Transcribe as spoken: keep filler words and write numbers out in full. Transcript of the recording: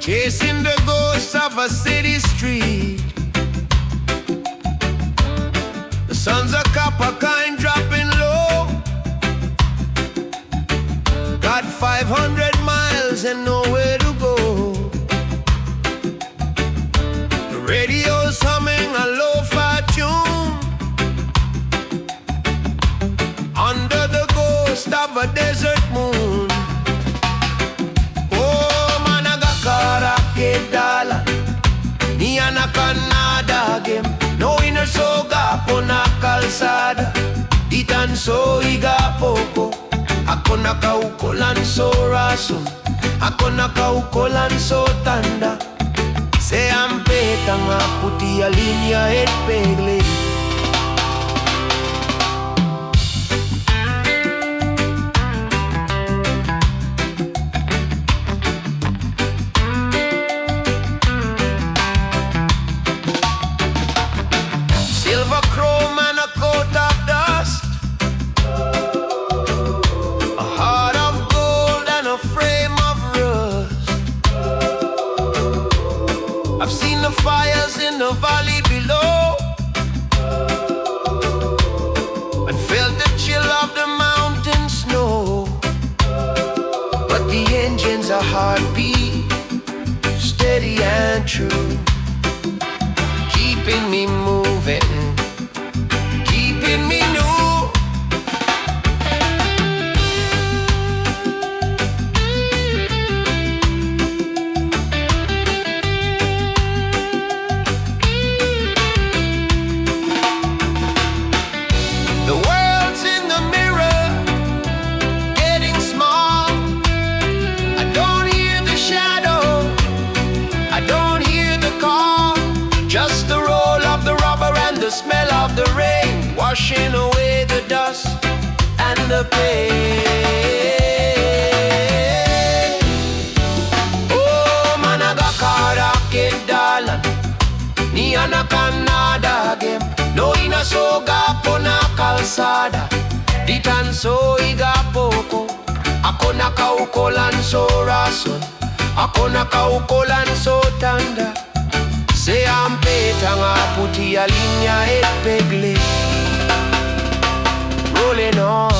Chasing the ghosts of a city street. The sons of Kapakain dropping low. Got five hundred miles and nowhere to go. The radio's humming a lo-fi tune under the ghost of a desert moon. Oh, managakar ak ed dalan, nianakan na dagem. No iner so gapo na kalsada, ditan so igapo ko. Ako nakaukolan so rason, ako nakaukolan so tanda. Se ampetang a puti a linya ed pegley. Silver chrome and a coat of dust, a heart of gold and a frame of rust. I've seen the fires in the valley below and felt the chill of the mountain snow. But the engine's a heartbeat, steady and true, keeping me moving, keeping me new. The world's in the mirror, getting small. I don't hear the shadow, I don't hear the call. Just the roll of the rubber and the smell of the rain, washing away the dust and the pain. Oh, managakar ak ed dalan, nianakan na dagem. No iner so gapo na kalsada, ditan so igapo ko. Ako nakaukolan so rason, ako nakaukolan so tanda. Se ampetang a puti a linya ed pegley. Rolling on.